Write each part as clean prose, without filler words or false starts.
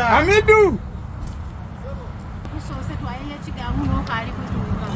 Hamidu! Tusoose twayeyo ekigambo n'okaali kutuuka.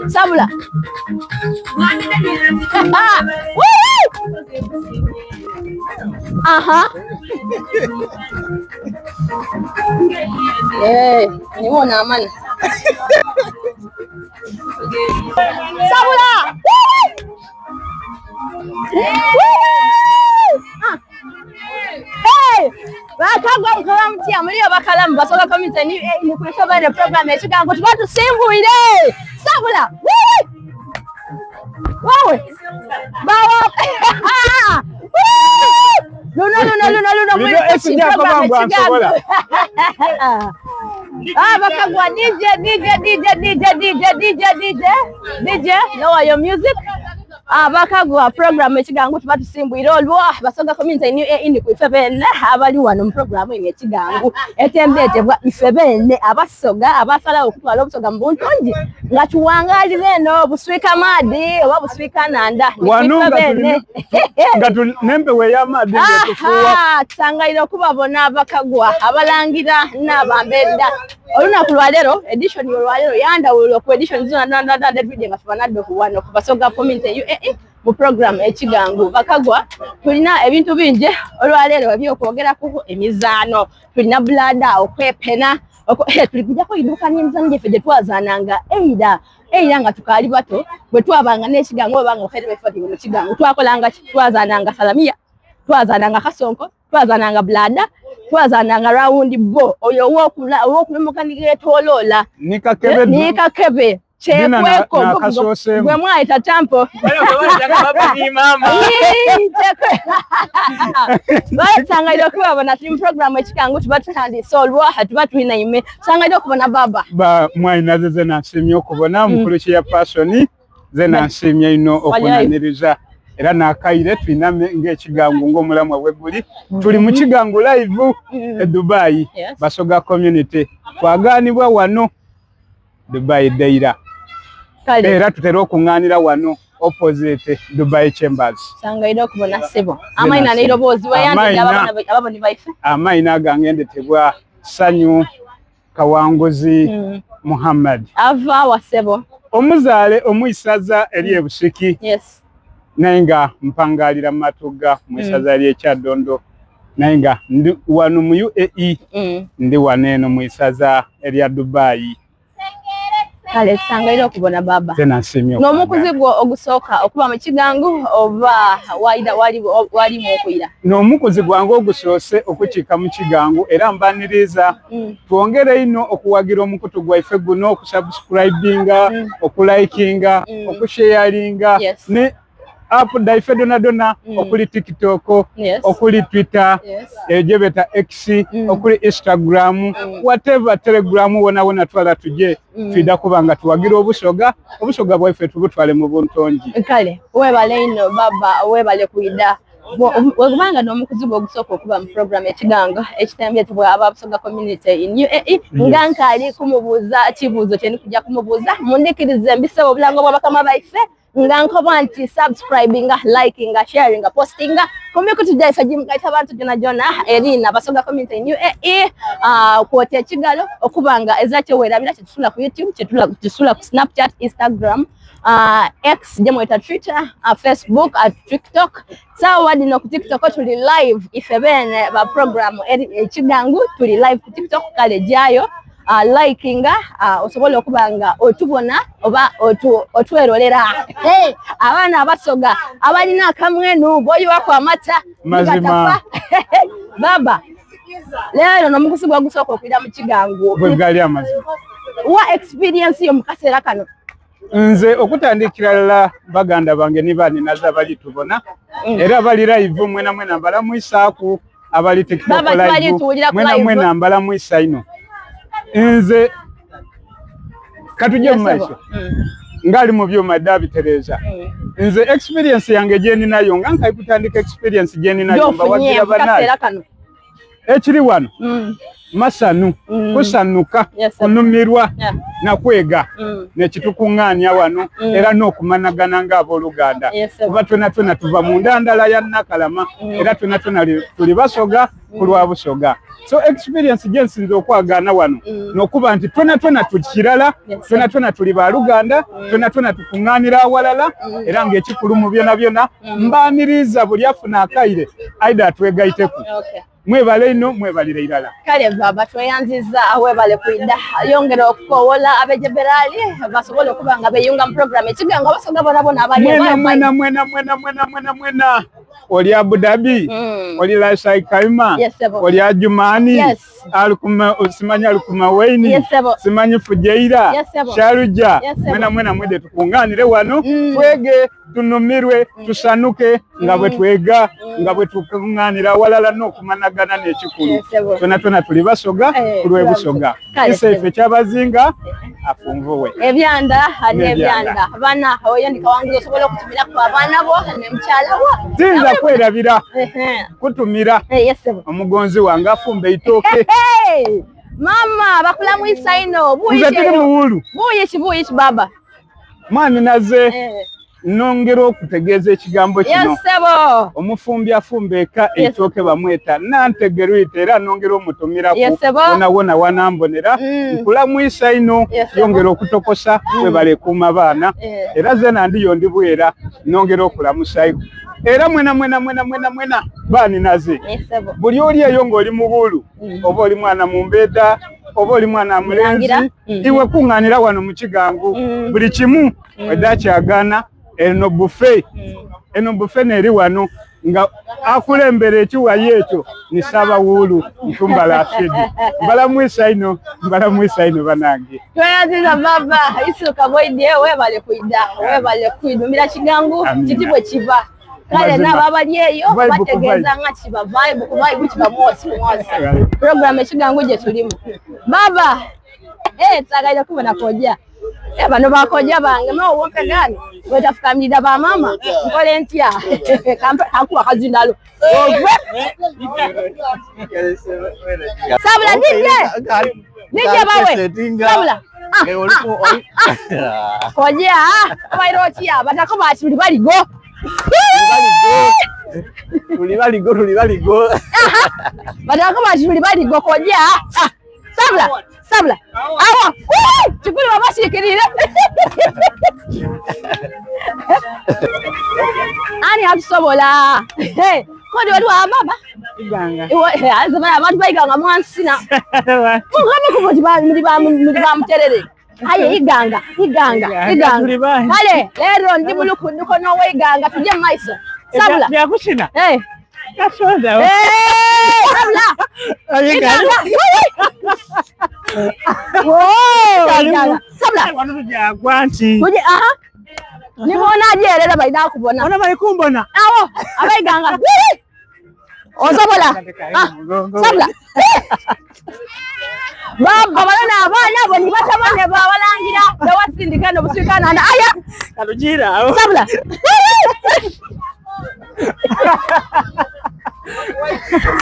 Sabula. Woo! Aha. Eh, niwona amani. Sabula! Ah. Hey! Bakagwa mukola mutya muliyo bakalamu basoga community ni eh, ni kuisoma ne program ekigango tuba tusimbwire. Sabula! Wewe! Bawa! Luno luno luno luno muri program ekigango. Ah, bakagwa DJ DJ DJ DJ DJ DJ DJ DJ lower your music. Ah, bakagwa program ekigango tuba tusimbwire olwo basoga community new A in ku ife bene abali wano mu program eno ekigango etembetebwa ife bene abasoga abasalawo okutwala obusoga mu buntungi nga tuwangalira eno buswika maadi oba buswika nanda wano nga nempewo ey'amaadi ngetufuuwa tusangalira okubabona abakagwa abalangira n'abambedda olunaku lwaleero edition olwaleero yandawulo ku edition zona nga tubanadde wano ku Basoga community UAE mu program ekigango bakagwa tulina ebintu bingi olwaleero ebyokwogerako emizaano tulina bulada okwepena tuli kujjako idukana emizaano gyaffe gye twazaananga eira eira nga tukaali bato bwe twabanga n'ekigango oba nga ofereba efe mu kigango twakolanga twazaananga salamiya twazaananga kasonko twazananga blada twazananga rawundi bo oyo owokulumuka nigetoloola nikakebe kyekweko gwe mwayita tampo basangaire okubabona tuli mu programu ekikangu tuba tutandise olwaha tuba tulina ime tusangaire okubona baba ba mwayinaze ze nansimye okubona mukulu kyeya pasoni ze nansiimye ino okunaniriza era nakaire twiname ng'ekigangu ng'omulamwa bwe guli tuli mu kigangu live e Dubai Basoga community twaganibwa wano Dubai Deira era tutera okuŋŋaanira wano opposite Dubai Chambers. Sangaire okubona ssebo. Amaina n'eiroboozi weyandidde ababoni baife. Amaina agange ndetebwa Sanyu Kawanguzi mm. Muhammad. Ava wa ssebo. Omuzaale omwisaza eri e Busiki. Yes. Naye nga mpangalira mu Matugga mu isaza mm. ly'e Kyaddondo naye nga ndi wano mu UAE mm. ndi wano eno mu isaza erya Dubai. Kale tusangaire okubona baba. Tena nsiimye N'omukuzi gwo ogusooka okuba mu kigangu oba waida wali wali mu okuyira. N'omukuzi gwange ogusoose okukiika mu kigangu era mbaniriza mm. twongere ino okuwagira omukutu gwaife guno okusubscribinga mm. okulikinga mm. okusharinga yes. ne app daife dona dona mm. okuli tiktok yes. okuli twitter yes. eyo gyebeta x mm. okuli instagram mm. whatever telegram wona wona twala tuje mm. twida kuba nga tuwagira obusoga obusoga bwaife tubutwale mu buntongi kale webale ino baba webale kwida wekubanga n'omukuzi gwe ogusooka okuba mu program ekigango ekitembetebwa ababusoga community in UAE nga nkaali kumubuuza kibuuzo kye ndikujja kumubuuza mundikirize mbisewo obulango bwa bakama baife nga nkoba nti subscribinga likinga sharinga postinga ku mikutu gyaife gimugaita abantu gyona gyona erina Basoga community in UAE uh, kwota ekigalo okuba nga ezira kyewerabira kyetusula ku YouTube kyetusula ku Snapchat Instagram uh, X gyemweta Twitter uh, Facebook uh, TikTok sawa dino ku TikTok tuli live ife bene ba program ekigangu tuli live ku TikTok kale jayo uh, likinga uh, osobola okuba nga otubona oba otu, otwerolera hey, abaana abasoga abalina akamwenu boyiwako amata mazima baba leero nomukusi gwa gusooka okwira mu kigangu bwe gali amazima wa experience yo mu kaseera kano nze okutandikira ddala baganda bange ni baninaza bali tubona mm. era bali live mwena mwena mbalamwisaaku abali tiktok live mwena mwena mbalamwisa ino nze katujje mu maiso mm. ngali mu byuma dda bitereeza mm. nze experience yange gyeninayo nga nkayi kutandika experience gyeninayo mbawagira banaye. Ekiri wano masanu, kusanuka, kunumirwa na kwega nekitukungaania wano era n'okumanagana ng'abooluganda, kuba twena twena tuva mu nda ndala ya Nakalama era twena twena tuli Basoga ku lwa Busoga. So experience gye nsinze okwagaana wano n'okuba nti twena twena tuli kirala, twena twena tuli baluganda, twena twena tukungaanira awalala era ng'ekikulu mu byona byona mbaaniriza buli afuna akaire aidha atwegaiteku. Mwebale inho, mwebalire irala. Kale baba tweyanziza webale kwida yongera okukowola abejeberali basobole okuba nga beyunga mu program ekigango Abasoga bonabona abali Mwena mwena mwena mwena mwena mwena mwena oli Abu Dhabi, oli Ras Al Khaimah, Yes, sebo. oli Ajumani, Yes. Alukuma, simanyi Alukuma Waini, Yes, sebo. simanyi Fujairah, Yes, sebo. Sharjah, Yes, sebo. mwena mwena mwede tukunganire wano twege tunumirwe tusanuke nga bwe twega nga bwe tukunganira awalala n'okumanagana n'ekikulu. Yes, sebo. Twena twena tuli Basoga ku lw'e Busoga. Kale, Ise ife sebo. Kyabazinga afunvuwe. Ebyanda N'ebyanda. n'ebyanda bana oyo ndi kawanguzi osobola okutumiraku abaana bo ne mukyala wo. Siyinza kwerabira Ehe. kutumira Eh, yes, sebo. omugonzi wange afumba eitooke. Hey, mama bakulamwisa ino Nze tiri muwulu. Buyishi buyishi baba. Mwami naze Eh. nongera okutegeeza ekigambo kino. Yes, sebo. Omufumbi afumba eka Yes. eitooke bamweta Nantegerwite era nongera omutumiraku Yes, sebo. wona wona wanambonera. Nkulamwisa ino Yes, sebo. yongera okutokosa webale kuuma baana. Eh. Era zena ndiyo ndi bwera nongera okulamusayo. Era mwena mwena mwena mwena mwena baani naze. Yes, sebo. Buli oli eyo ng'oli mubuulu oba oli mwana mumbeeda oba oli mwana mulenzi Mulangira. iwe kuŋŋaanira wano mu kigango buli kimu edakyagaana eno bufe eno bufe neeri wano nga akulembera ekiwayi ekyo ni Ssaabawuulu Ntumba Rashidi. Mbalamwisa ino, mbalamwisa ino banange. Tweyanziza baba Isuka Boide webale kwida webale kwidumira kigangu Amina. kiti bwe kiba kale Mazima. n'abo abali eyo Vibe ku bategeeza vibe. nga kiba vibe ku vibe kiba mwosi ku mwosi. Right. Program ekigangu gye tulimu baba eh twagala kubona kojja eh bano bakojja bange mawo wompegani wetafukamirira ba mama nkole ntya Kampe akuwa kazindalo ogwe sabula DJ DJ bawe sabula Ah, ah, ah, kojja obaire otya batako bakibuli baligo Tuli baligo, tuli baligo. batako bakibuli baligo kojja Ah, sabula sabula awo kikuli babasiikirire ani atusobola Hey, kodi waliwo ababa Iganga. abantu bayiganga mwansina mugambe kuba nti muli ba muterere aye iganga iganga Iganga, iganga tuli bangi. kale leero ndi mulukunduko n'oweiganga tujje mu maiso sabula Byakukina. Eh, Katonda. eh, sabula iganga Woo, iganga sabula Wano tujagwa nti. tuje aha nibona ajerera balina kubona Ono bali kumbona. awo abaiganga osobola Ah, sabula baba balona abaana bo nibatabane babalangira bewasindika nobusikanana aya Kalugira awo. sabula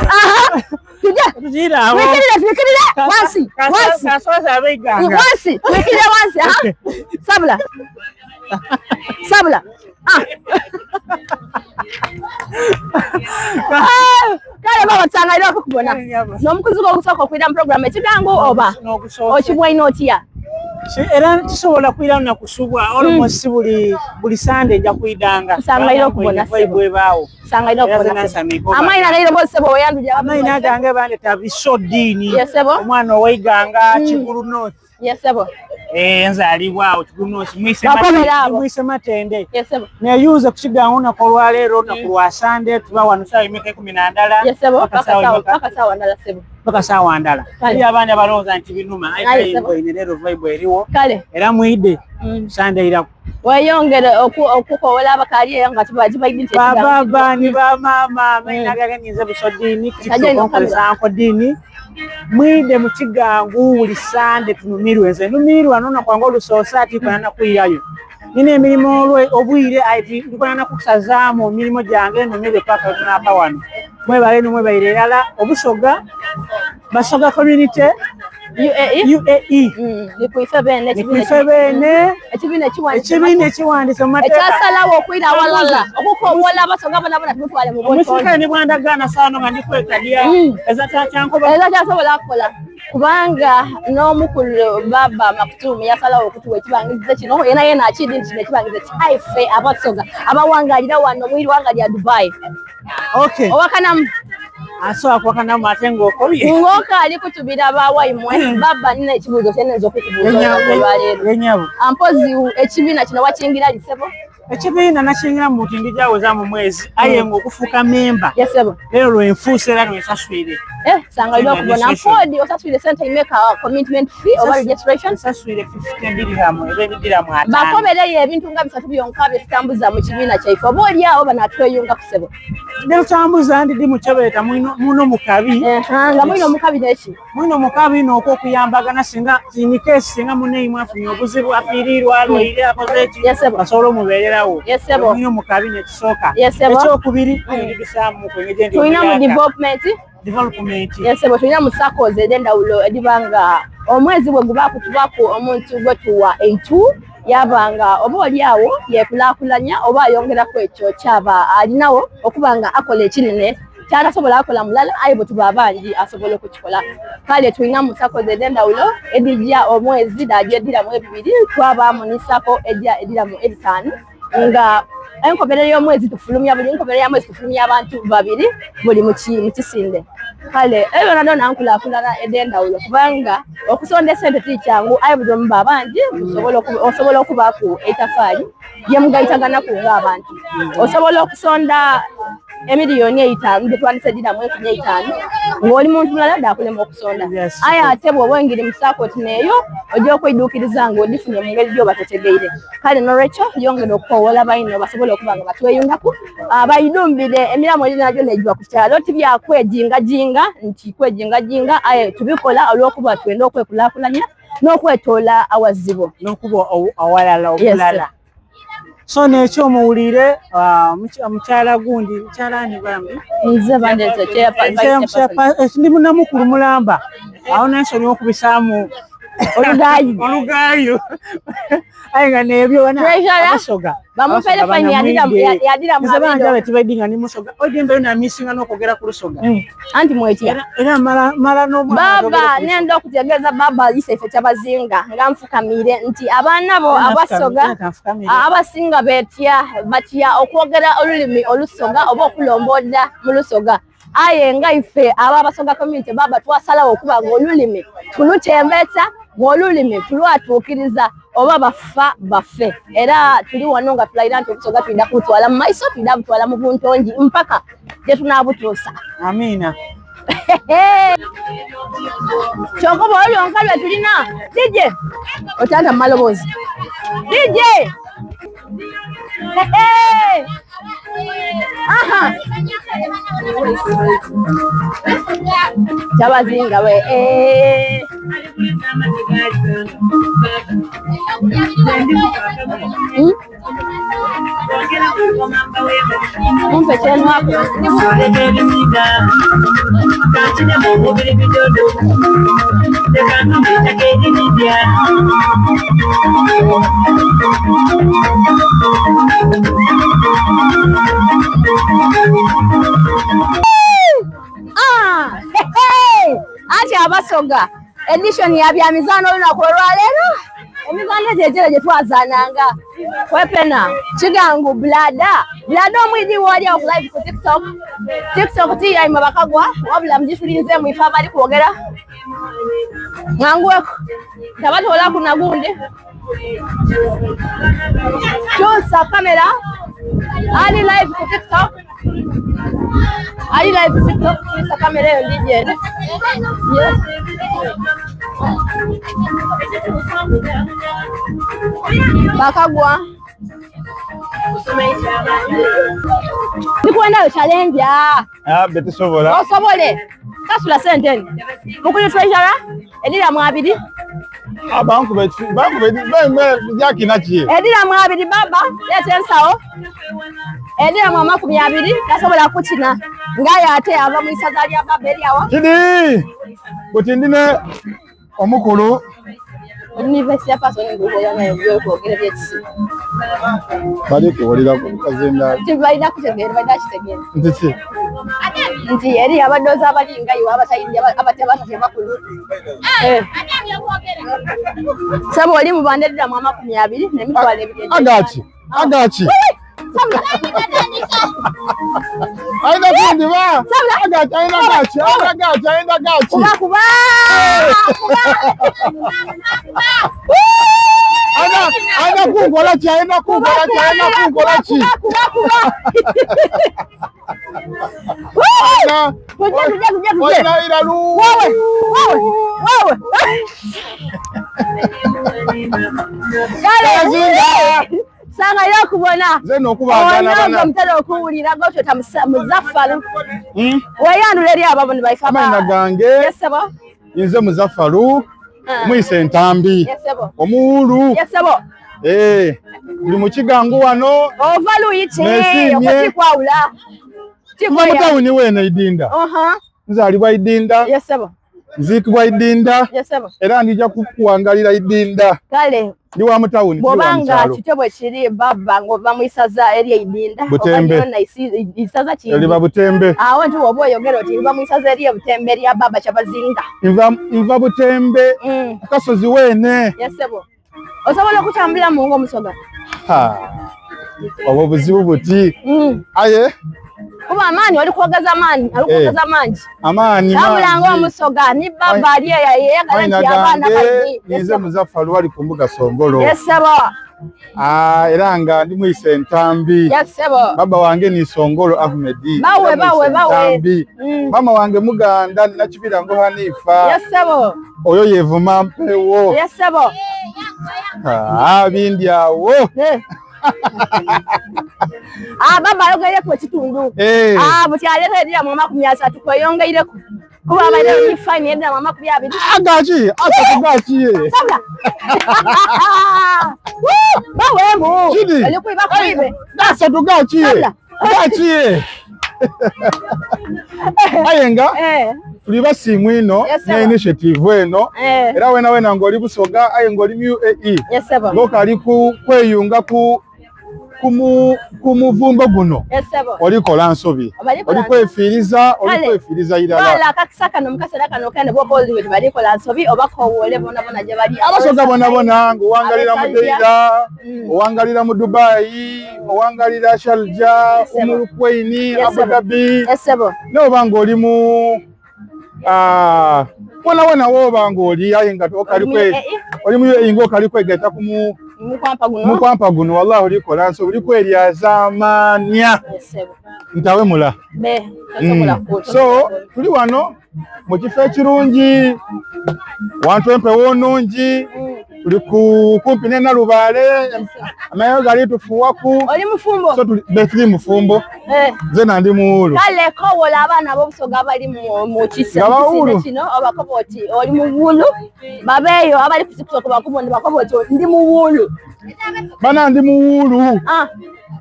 aha tuje Tugira awo. twikirire twikirire wansi wansi Kasoza abaiganga. wansi twikirire wansi aha sabula sabula ah Ah, kale baba tusangalira okukubona n'omukuzi gwo ogusooka okwira mu program ekigango oba N'ogusooka. okibwaine otya Era kisobola kwira nakusubwa almost buli buli Sunday nja kwidanga. Tusangalira okubona, Vibe ebaawo. tusangalira Era okubona zena nsamiiko. amaina nairoboozi sebo weyanduja Amaina gange bandeta Biso Dini. Yes, sebo. Omwana oweiganga Kigulu North. yes sebo Eh, nzaalibwa awo Kigulu North. Mwise Bakomera Matende, abo. mwise Matende. yes sebo Neyuze kukigango olunaku olwaleero olunaku lwa Sande tuba wano saawa emeka ekumi na ndala yes sebo paka paka saawa sawa emeka paka sawa ndala sebo paka saawa ndala. Kale. Eri abaana balowooza nti binuma aye Aye, kale sebo. ine leero vibe eriwo kale era mwide Sande iraku. weyongere okukowola abakali eyo nga kibaidi nti ekigango Bababa ni bamaama amaina gange ninze Buso Dini Sajja ino nkozesa Nko Dini mwide mu kigangu buli Sande tunumirwe nze numirwa nona kwange olusoose ati kwanana kwiyayo nina emirimu olwe obwire aye ndikonana kusazaamu emirimu gyange numirwe paka wetunaava wano. Mwebale ino mwebaire irala Obusoga Basoga Community UAE UAE ni kwife bene ni kwife bene ekibiina ekiwandiise ekibiina ekiwandiise mu mateeka ekyasalawo okwira awalala okukowola Abasoga bonabona tumutwale mu omusirikale ne bwandagaana saano nga ndikwekadya ezatakyankoba ezakyasobola kukola kubanga n'omukulu baba Maktumu yasalawo okutuwa ekibangize kino yena yena akidi nti kino ekibangize kyaife Abasoga abawangalira wano mu iwanga lya Dubai. Okay. Owakanamu asobola kuwakanamu ate ng'okobye ng'okaali kutubira bawaimwe baba nina ekibuuzo kyenenza okukubuuza olwaleero yenyabo ampozi ekibiina kino wakingira lisebo ekibiina nakingira mu nti ndijaweza mu mwezi aye ng'okufuuka memba yesebo leero lwenfuuse era lwensaswire eh sanga olina okubona mpodi osaswire sente imeka commitment fee oba registration nsaswire 50 dirham eba ebidiramu ataano bakobereyo ebintu nga bisatu byonka bye tutambuza mu kibiina kyaife oba oli awo banatweyunga ku sebo nelutambuza ndidi mukyebeeta muno mukabi nga mulina omukabi neki mwino mukabi n'okwokuyambagana singa in case singa muneimwe afunye obuzibu afiirirwa alwaire akoze eki Yes, sebo. basobola omubeererawo Yes, sebo. mwino mukabi nekisooka Yes, sebo. ekyokubiri ndidusaamu kwengeri ndi tulina mu omuyaka. development development yesebo tulina mu saccos ed'endawulo edibanga omwezi bwe gubaku tubaku omuntu gwe tuwa eitu yabanga oba oli awo yekulaakulanya oba ayongeraku ekyo kyaba alinawo okuba nga akola ekinene kyatasobola akola mulala aye bwe tuba abangi asobola okukikola kale tulina mu saccos ed'endawulo edijja omwezi dajja ediramu ebibiri twabaamu ni sacco ejja ediramu ebitaano nga enkomerero y'omwezi tufulumya buli nkomerero ya mwezi tufulumya abantu babiri buli mu kisinde kale ebyo byona byona nkulaakulana ed'endawulo kubanga okusonda esente ti kyangu aye buli omuba abangi osobola okubaaku eitafaali lyemugaitaganaku ng'abantu osobola okusonda emiliyoni eitaano gyetwandise diramu enkumi eitaano ng'oli muntu mulala dakulema okusonda aye ate bw'oba oyingire mu saakoti neeyo ojja okweiduukiriza ng'ogifunye mu ngeri gy'oba totegeire kale nolwekyo yongera okukowola baino basobole okuba nga batweyungaku baidumbire emiramu eri nagyo negiba ku kyalo tibyakwejingajinga nti kwejingajinga aye tubikola olw'okuba twenda okwekulaakulanya n'okwetoola awazibu n'okuba awalala obulala so nekyo muwulire omukyala gundi mukyala ani bambi nze bandeze ndi munamukulu mulamba awo nensonyi okubisaamu olugayi olugayo aye nga nebyo abasoga bamupere fine yadira nze banja bati baidi nga ni musoga odimbe yona misinga n'okwogera ku lusoga anti mwetya era mala mala n'omwana baba nenda okutegeeza baba Yusefu Kyabazinga nga nfukamire nti abaana bo abasoga abasinga betya batya okwogera olulimi olusoga oba okulomboda mu lusoga aye nga ife aba abasoga community baba twasalawo okuba nga olulimi tulutembetsa ng'olulimi tulwatuukiriza oba bafa bafe era tuli wano nga tulayira nti obusoga tulina kubutwala mu maiso tulina butwala mu buntongi mpaka gye tunaabutuusa. Amiina. Kyokka oba olwo lwe tulina DJ otanta mu maloboozi DJ aha Kyabazinga we Mumpe kyenwako. Ah, hey, anti abasoga edition ya bya mizaano olunaku olwaleero emizaano egyo egyera gye twazaananga kwepena kigangu blada blada omwidi wali awo ku live ku tiktok tiktok tiyaimwe bakagwa wabula mugitulinze mwife abali kwogera mwanguweko tabatolaku nagundi kyusa kamera ali live ku tiktok ali live ku tiktok kyusa kamera eyo ndijere yes. Bakagwa ndikwendayo challenge ah betusobola osobole sasula sente eno mukulu treasurer ediramu abiri banku banku jakina ki ediramu abiri baba leeta ensawo. Ediramu 20 tasobola kukina ngaye ate ava mu isaza lya baba eryawa. Kidi buti ndine omukulu University ya person ngukola nayo byokwogera byekisi. Bali kuwulira ku kazinda. Tibalina kutegeera, balina kitegeera. Nti ki? Nti eri abadoozi abalinga iwe abatayinja abatatya bakulu. Eh. Sebo oli mu banda ediramu 20 n'emitwalo 2. Agaki? Agaki? Aina kundi ba. Agaki, aina gaki, aina gaki, aina gaki. Kuba kuba. Aina aina kunkola ki, aina kunkola ki, aina kunkola ki. Kuba kuba. Aina Tujje tujje tujje tujje. Aina iralu. Wewe wewe wewe. Kale. Kazinga. Sanga yokubona. Nze nokubagana Onongo bana. mutera okuwulira gotyo ta Muzaffalu. Weyanula eri ababo ne baife Amaina gange Yes, sebo. nze Muzaffalu Ah. mwise entambi Yes, sebo. omuwulu Yes, sebo. eh ndi mu kigangu wano Ova luyi ki? Neesiimye. Okutikwawula. nva mu tawuni weene Idinda Aha. nzaalibwa Idinda Yes, sebo. nziikibwa Idinda Yes, sebo. era ndija kuwangalira Idinda Kale ndi wa mu tawuni tiri wa mu bw'obanga kyalo kityo bwe kiri baba ng'ova mu isaza ery'Eidinda Butembe. oba lyonna isaza kindi eriba Butembe awo nti woba oyogera oti nva mu isaza ery'Ebutembe erya baba Kyabazinga. nva Butembe ku kasozi weene Yes, sebo. Osobola okutambulamu ng'omusoga? Ha, obwo buzibu buti aye Kuba amaanyi oli kwogeza amaanyi ali kwogeza mangi amaanyi wabula mangi. ng'omusoga ni baba ali eyo yeyagala Maina nti abaana gange bayi. ninze Muzaffalu wali ku mbuga Songolo Yes, sebo. Ah, era nga ndi mwise entambi Yes, sebo. baba wange ni Songolo Ahmedi Bawe, Era mwise bawe, bawe. Ntambi. Mama wange Muganda Nakibirango Hanifa Yes, sebo. oyo yevuma mpewo Yes, sebo. Ah, bindi awo Eh. Ah, baba ayogereku ekitundu. Eh, Ah, buti aleeta ediramu 30 kweyongeireku kuba abaire ni fine ediramu 20. agaki asatu gaki ye Sabula. Woo! Baweemu. Kidi. Oli kuiba kuibe. asatu gaki ye Sabula. gaki ye aye nga Eh. tuli basiimu ino Yes, sir. ne initiative eno Eh. era wena wena ng'oli Busoga aye ng'oli mu UAE Yes, sebo. ng'okali ku kweyunga ku ku muvumbo guno Yes, sebo. olikola nsobi Obalikola oli kwefiiriza oli Kale. kwefiiriza irala Wala akakisa kano mukasera kano kene bwoba oli wetu balikola nsobi oba kowoole bona bona gye bali. Abasoga bona bona ng'owangalira mu Ab'e Sharjah. Deira owangalira mu Dubai owangalira Sharjah Yes, sebo. Umm Quwain Yes, Abu sebo. Dhabi Yes, sebo. n'oba ng'oli mu wona wona wooba ng'oli aye nga okali Oli mu kwe UAE? oli mu UAE ng'okali kwegaita ku mu Mukwampa guno. mukwampa guno wallahi olikola nsobi oli kweryazaamaanya Yes, sebo. ntawemula Be, tosobola ku. So tuli wano mu kifo ekirungi wantu empewo nnungi tuli ku kumpi ne Nalubaale amayo gali tufuwaku Oli mufumbo. so tuli be tuli mufumbo Eh. nze nandi muwulu Kale kowola abaana ab'obusoga abali mu kisa Nga mu bawulu. kisinde kino obakoba oti oli muwulu babeeyo abali ku TikTok bakubona bakoba oti ndi muwulu. bana ndi muwulu Ah,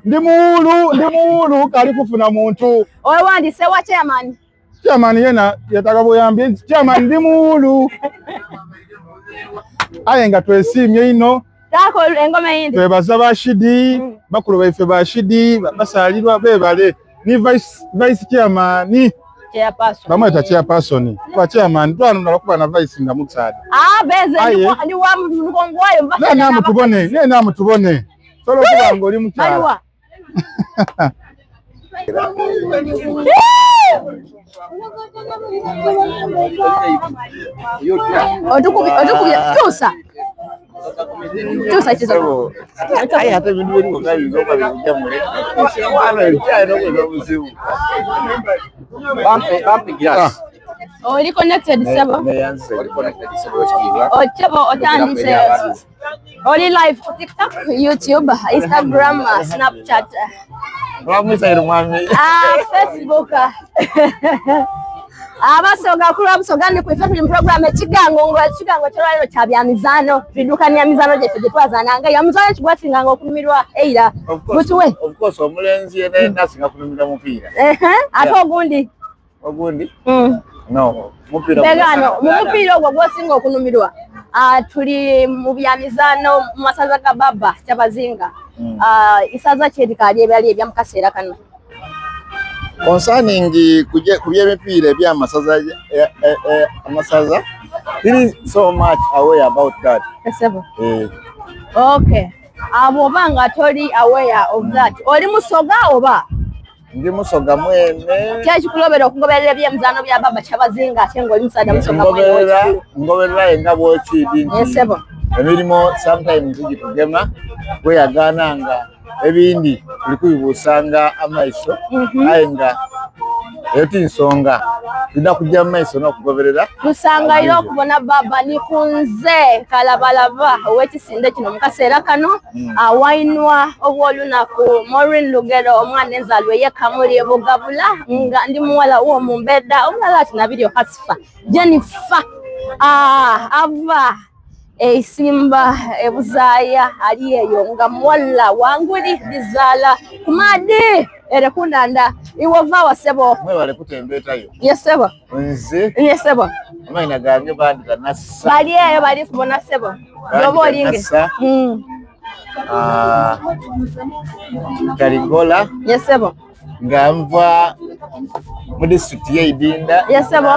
ndi muwulu ndi muwulu kali kufuna muntu owandiise wa chairman. chairman yena yataka buyambi chairman ndi muwulu aye nga twesiimye ino Taako engoma eyindi. twebaza bashidi bakulu baife bashidi basalirwa bebale ni vice chairman Chairperson. bamweta chairperson kuba chairman twanunala kuba na vice nga musaada Ah, benze Aye. ndi wa mugongo wayo naye namutubone naye namutubone sobola okuba nga oli mukyala Baliwa. Otukubye tuusa. Tuusa kizo. Aye ate ebintu biri byonna bizoka bijamule. Wano ekyalina okweza obuzibu. Bampe bampe glass. Oli connected sebo. Neyanze. Ochebo otandise. Oli live ku TikTok, YouTube, Instagram, Snapchat, Lwamuyisa mwami. ah, Facebook. Abasoga kulwa Busoga ndi kwife tuli mu program ekigango nga ekigango kyolwaliro kya bya mizaano twidukania mizaano gyaffe gye twazananga ya muzaano ki gwasinganga okunyumirwa eira mutuwe. Of course omulenzi yena yena asinga kunyumirwa mupiira. Ate ogundi ogundi no mupiira Begano mu mupiira ogwo gwosinga okunumirwa tuli mu bya mizaano mu masaza ga baba Kyabazinga. Isaza ki erikaali ebyali ebya mu kaseera kano? Concerning ku by'emipiira eby'amasaza amasaza tiri so much aware about that. Esebo. Okay. Abo oba nga toli aware of that. Oli musoga oba? Ndi musoga mwene. Ki ekikulobera okugoberera eby'emizaano bya baba Kyabazinga ate ng'oli musaadha musoga mwene w'ekikulu? Ngoberera nga bw'okiidi nti Esebo. emirimu sometimes gitugema gweyagaana nga ebindi tuli kubibuusanga amaiso aye nga eyo ti nsonga tulina kujja mu maiso n'okugoberera. Tusangaire okubona baba ni kunze kalabalaba ow'ekisinde kino mu kaseera kano awainwa obw'olunaku Maureen Lugero omwana enzaalwa ey'e Kamuli Bugabula nga ndi muwala w'omumbeda omulala ati Nabiryo Hasifa Jennifer ava eisimba ebuzaaya ali eyo nga muwala wanguli bizaala ku maadhi ere ku nhandha. Iwe ova wa ssebo? Mwebale kutembeetayo. Ye ssebo. Nze. Ye ssebo. Amaina gange bandita Nassa. Bali eyo bali kubona ssebo. Yoba olinge. Nassa. Kaligola. Ye ssebo. Nga nva mu disitulikiti y'e Idinda. Ye ssebo.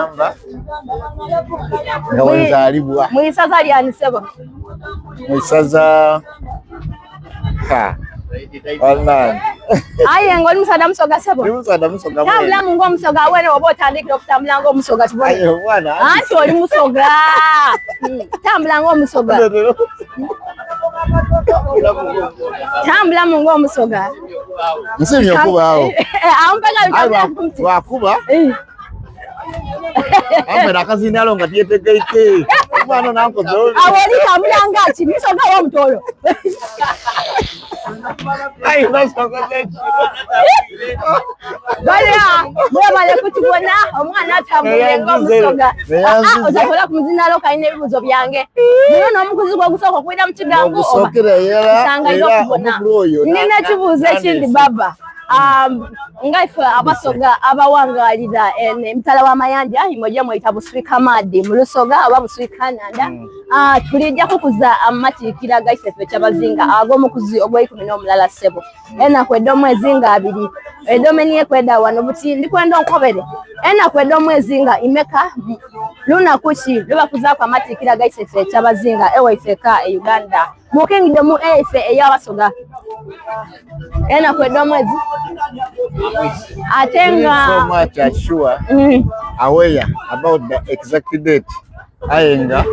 Nga wenzaalibwa. Mu isaza lyani ssebo? Mu isaza ha bannange. Aye nga oli musaadha musoga ssebo? Ndi musaadha musoga. Tambulamu ng'omusoga awene oba otandikira okutambula ng'omusoga tubone. Aye omwana. Anti oli musoga. Tambula ng'omusoga. Tambulamu ng'omusoga. Nsiimye okubaawo. Lwakuba amwera akazindaalo nga tyetegeike omwana nankoze awo oli tambula nga ki musoga w'omutoolo. Bala mwebale kutubona omwana atambulire ng'omusoga. Otakola ku muzindaalo kalina ebibuuzo byange. Muno n'omukuzi gwe ogusooka okuwulira mu kigango oba nsangaire okubona. Nina ekibuuzo ekindi baba. Nga ife abasoga abawangalira emitala w'amayanja imwe gye mweyita buswika maadhi mu lusoga oba buswika nhandha. Tulijja kukuza amatiikira ga Isaife Kyabazinga ag'omukuzi ogw'eikumi n'omulala ssebo. Enaku edh'omwezi nga abiri edh'omenie eda wano buti ndi kwenda onkobere enaku edh'omwezi nga imeka lunaku ki lwe bakuzaaku amatiikira ga Isaife Kyabazinga ewaife eka e Uganda mu kingdom eife ey'Abasoga. Enaku edh'omwezi ate nga so much sure aware about the exact date aye nga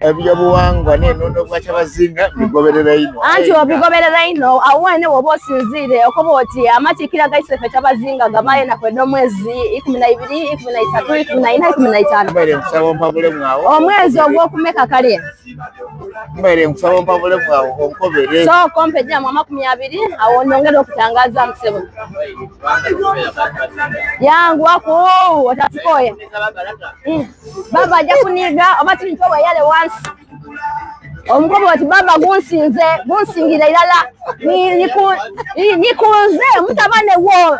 ebyobuwangwa n'enono bwa Kyabazinga bigoberera inho. Anti obigoberera inho awo wene woba osinziire okoba oti amatiikira ga Isaife Kyabazinga gamala enaku edh'omwezi 12, 13, 14, 15. Mbaire nkusaba ompabulemu awo. Omwezi ogw'okumeka kale? Mbaire nkusaba ompabulemu awo onkobere. Sooka ompe gyamu 20 awo nongere okutangaazaamu ssebo. Yanguwaku otatukooya. Baba ajja kuniiga oba tuli ntobo eyale wansi. Omukobo oti baba gunsinze gunsingira irala nikunze mutabane wo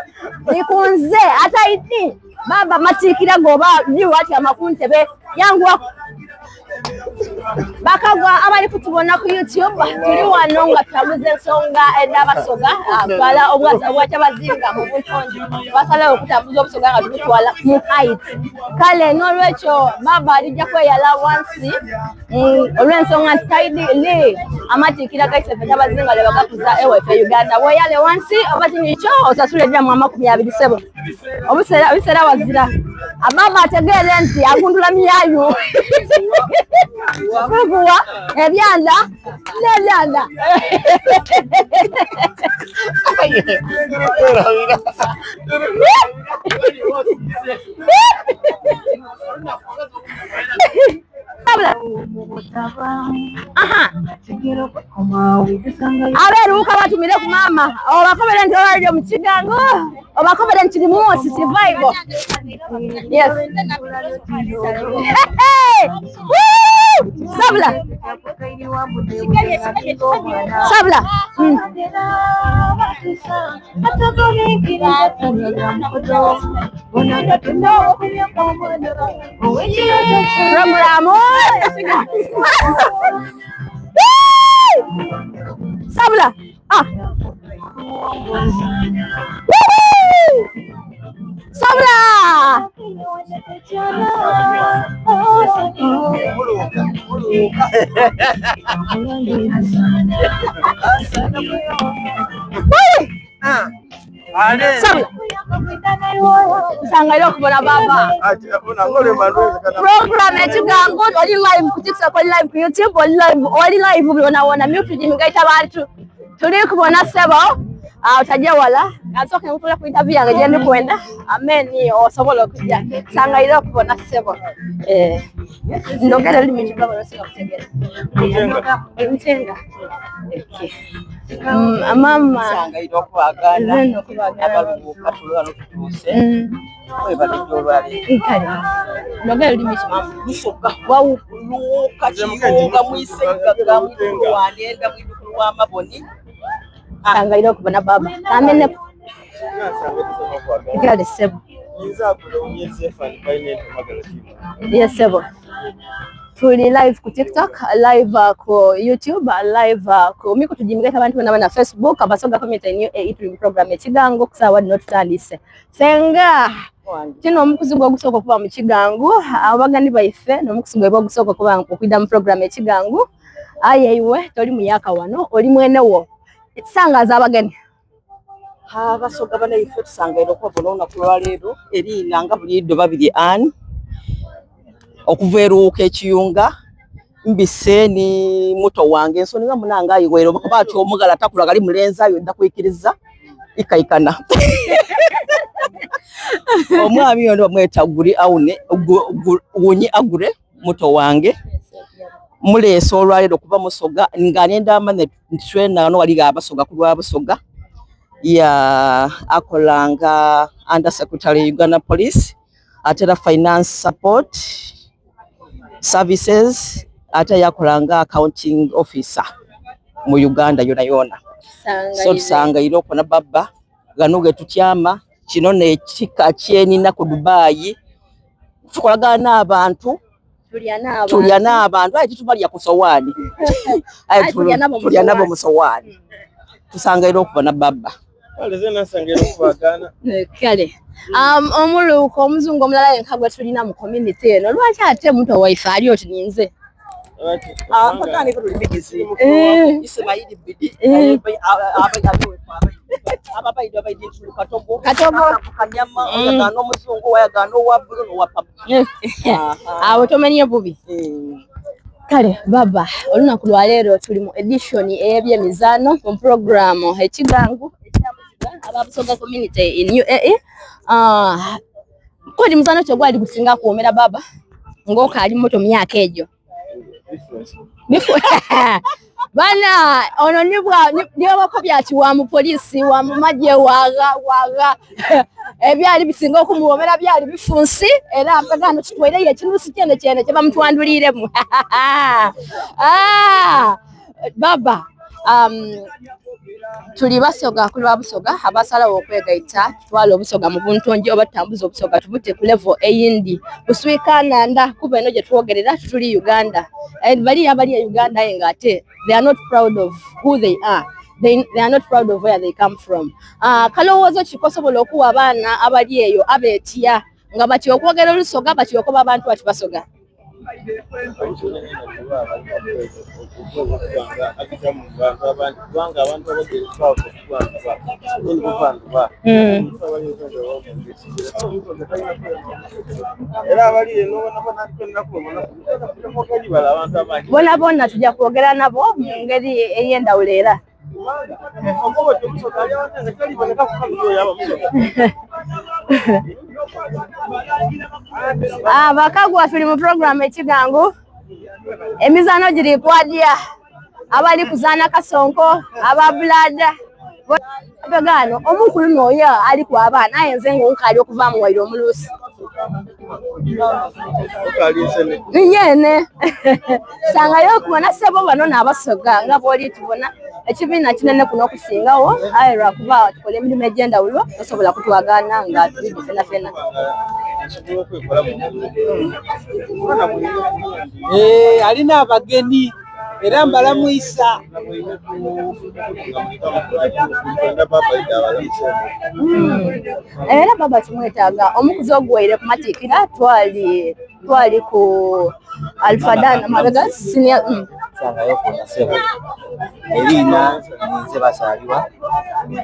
nikunze ataidi baba matiikira goba liwa atyama ku ntebe yanguwa. Bakagwa abali kutubona ku YouTube tuli wano nga tutabuza ensonga edh'Abasoga twala obwa Kyabazinga mu buntonde twasalawo okutambuza Obusoga nga tubutwala mu height. Kale n'olwekyo baba alijja kweyala wansi olw'ensonga nti taidi li amatiikira ga Isaife Kyabazinga lwe bagakuza ewaife Uganda. Weeyale wansi oba tinikyo osasule ediramu 20 ssebo. Obuseera wazira. Ababa ategeere nti agundula miyayu. Kuguwa ebyanda n'ebyanda. Aha. Abeeruuka batumire ku maama obakobere nti olwaliro mu kigango obakobere nti kiri mwosi survival. Yes. Hey! Woo! Sabula. Sabula. Programu. Sabula. Ah. Sabula. Sabula. Nsangaire okubona baba. Program ekigango oli live ku TikTok, oli live ku YouTube, oli live, oli live byona wona mute gimigaita bantu. Tuli kubona sebo. Ah, utajja wala. Kasooke nkutule ku interview yange gye ndi kwenda. Amen osobola okujja. Nsangaire okubona sebo. Eh. Ndogera olulimi kibaba lwosinga kutegeera. Oli mutenga. Okay. Mama Nsangaire okwagala nze okubaagala. abalubuuka tulwano tutuuse Mm. webalidde olwaleero Kale. Ndogera olulimi ki mama? lusoga luwuka kiyunga mwiseigaga mwidukulu wa nenda mwidukulu wa maboni Nsangaire okubona baba. Amene kale sebo. Yes sebo. Tuli live ku TikTok, live ku YouTube, live ku mikutu gimigaita abantu bonna bana Facebook, Abasoga Community in UAE tuli mu program ekigango kusaawa dino tutandise. Senga kino omukuzi gwe ogusooka okuba mu kigango abagani baife n'omukuzi gwe ogusooka okuba okwidda mu program ekigango aye iwe toli muyaka wano oli mwenewo sangaza abageni abasoga banaife tusangaire okwabona olunaku lwaleero eriina nga buliiddo babiri an okuva eruuka ekiyunga mbise ni muto wange ensoni nga munange ayiweera obakuba ati omugala takula gali mulenzi ayo nda kwikiriza ikaikana omwami ono bamweta guri aune wunyi agure muto wange muleese olwaleero okuba musoga nga nenda amane ntitwena wali abasoga ku lwa busoga ya akolanga under secretary Uganda Police ate era finance support services ate yakolanga accounting officer mu Uganda yona yona so tusangaire okubona baba gano ge tutyama kino nekika kyenina ku Dubai tukolagana n'abantu tulya n'abantu tulya n'abantu aye titubalya ku sowaani aye Aye tulya nabo mu tulya nabo mu sowaani tusangaire okubona baba Kale omuluuka omuzungu omulala yenka gwe tulina mu community eno lwaki ate muto waife ali oti ninze mpagane ko tuli bigizi Ismaili Bidi ababaidi abaidi tuli katogo Katogo. kanyama oyagana omuzungu wayagana owa bulu nowa papa awo tomenye bubi kale baba olunaku lwaleero tuli mu edition ey'ebyemizaano mu programu ekigango ekyamuziga ababusoga community in UAE. Ah, kodi muzaano kyo gwali gusinga kuwomera baba ng'okaali muto myaka egyo bana ono nibwa nibwako byaki wa mu poliisi wa mu magye waga waga ebyali bisinga okumuwomera byali bifunsi era mpagano kitwaireyo ekinusi kyene kyene kye bamutwanduliremu Ah, baba tuli basoga kuli ba busoga abasalawo okwegaita tutwale obusoga mu buntongi oba tutambuze obusoga tubute ku level eyindi buswikananda kuba eno gye twogerera tutuli Uganda and bali abali e Uganda aye nga ate they are not proud of who they are they are not proud of where they come from. Kalowoozo ki kosobola okuwa abaana abali eyo abeetya nga batya okwogera olusoga batya okuba abantu bati basoga? Bona bona tujja kwogera nabo mu ngeri ey'endawulo era Bakagwa tuli mu program ekigango. Emizaano giri kwadya, abali kuzaana kasonko, aba bulaada. Ghano omukulu n'oyo aliku abaana aye nze nga nkaali okuvaamu waire omuluusi. Yeene tusangayo okubona sebo bano n'abasoga nga bwoli tubona ekibiina kinene kuno okusingawo aye lwakuba tukola emirimo egy'endhawulo tosobola kutwagaana nga tuli fenafena. Eh, alina abageni era mbalamwisa. Era baba tumwetaaga omukuzi oguwaire ku matikkira twali twali ku Alfadana mabega senior Sangayo ku nasebo eriina ninze Basaalirwa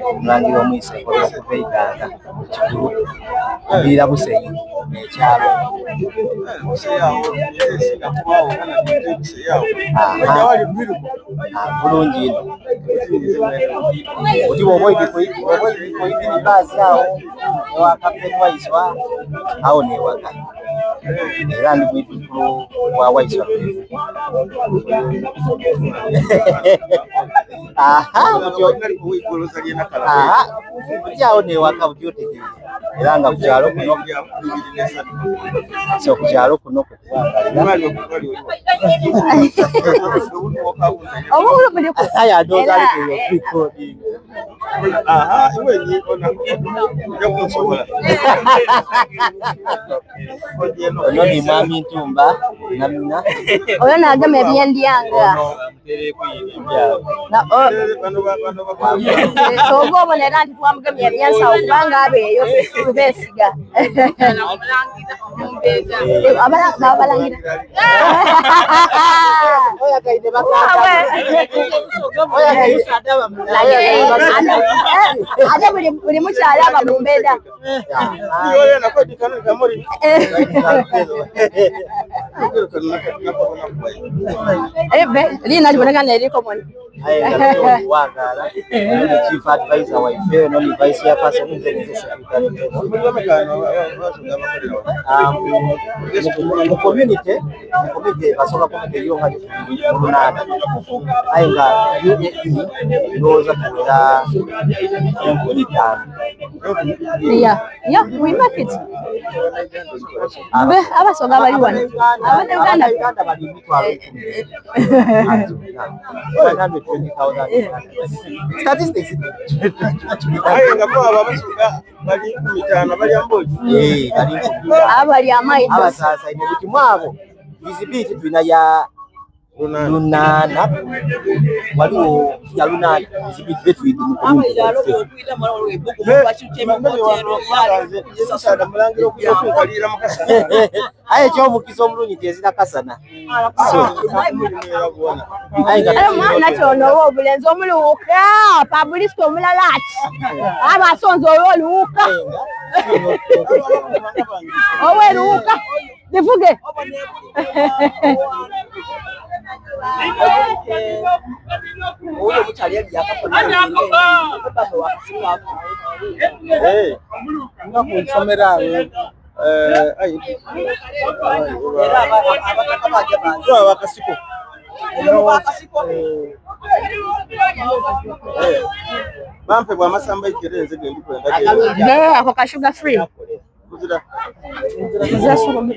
omulangira omwise okuva e Iganga Kigulu nviira Busenyi ekyalo. Bulungi inho oti bwoba oidhi bbaasi agho ewa Captain Waiswa agho n'ewaka era ndi mwidhukulu wa Waiswa. Buti agho n'ewaka buti otegeire era nga ku kyalo kuno so ku kyalo kuno Obukulu buli ku aye ndowooza ali ku recording. Ono ni mwami Ntumba Namina. Oyo n'agema ebyendyanga. Kyova obona era nti twamugemya ebyensawo kubanga abeeyo tubesiga. Abalangira. Ate buli mukyala aba mu mbeera. Liina liboneka nga liri common. Wagaala ono ni chief advisor waife ono ni vice chairperson nze ninze secretary general. Mu community mu community basooka community yo nga lunaana aye nga UAE ndowooza tuwera 5,000. Yeah, we make it. Be abasoga bali wano. Abannayuganda Abannayuganda bali 100,000. 120,000. Statistics. Aye nga bo abo abasoga bali 50 balya mbuzi. Eh, bali abali amaito. Abasasaine buti mwabo visibility tulina ya lunaana waliwo ya lunaana visibility betwidi mu community yaffe. Aye ekyomukisa omulungi nti ezira kasana. So, aye nga Era omwana kyono oba obulenzi omuluwuka publicity omulala ati aba asonze olwo oluwuka oba eruwuka bivuge. Nga ku nsomero awo Akasiko. Bampe bwa masamba ikere nze gendi kwenda. No, ako ka sugar free.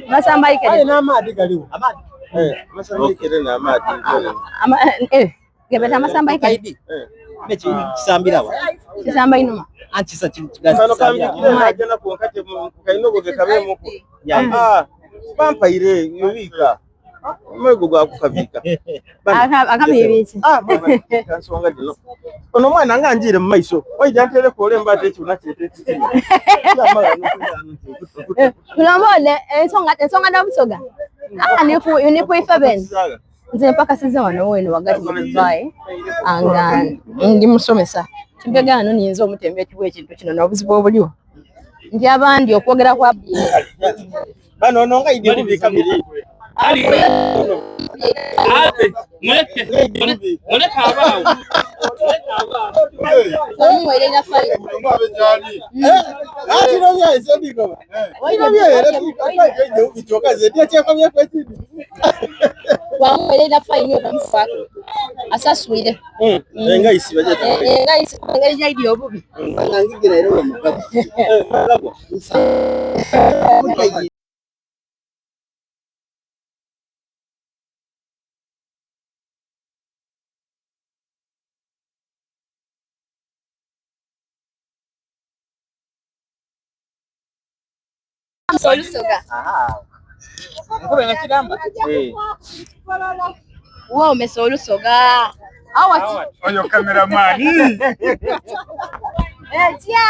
Masamba ikere. Aye n'amaadhi galiwo. Eh, masamba ikere n'amaadhi. Ama eh gebeta masamba ikere. Eh. Neki kisambira wa? Kisamba inuma. Anti kisa Kano kambikire najja nako nkate kainogo ke kabeemuko. Ah, bampaire yobiika. Omwego gwakukabika. Akamibiki. Ah, mama, nsonga gino. Ono omwana nga njiire mu maiso. Oija ntereko ole mbaate ekyuna kyete ekiti. Tulombole ensonga ensonga n'obusoga. Ah, niku niku ife ben. Nze mpaka size wano weno wagati mu Dubai nga ndi musomesa. Kimpega wano niyinza omutembe ekiwa ekintu kino n'obuzibu obuliwo. Nti abandi okwogera kwa Bano ono nga idye kubika biri. Omuweerera fayini. Wamuweerera fayini obamufaako asaswire. Engayisi engeri gyaidi obubi. Olusoga. Woomesa olusoga. Awa Oyo kameramani. Etya.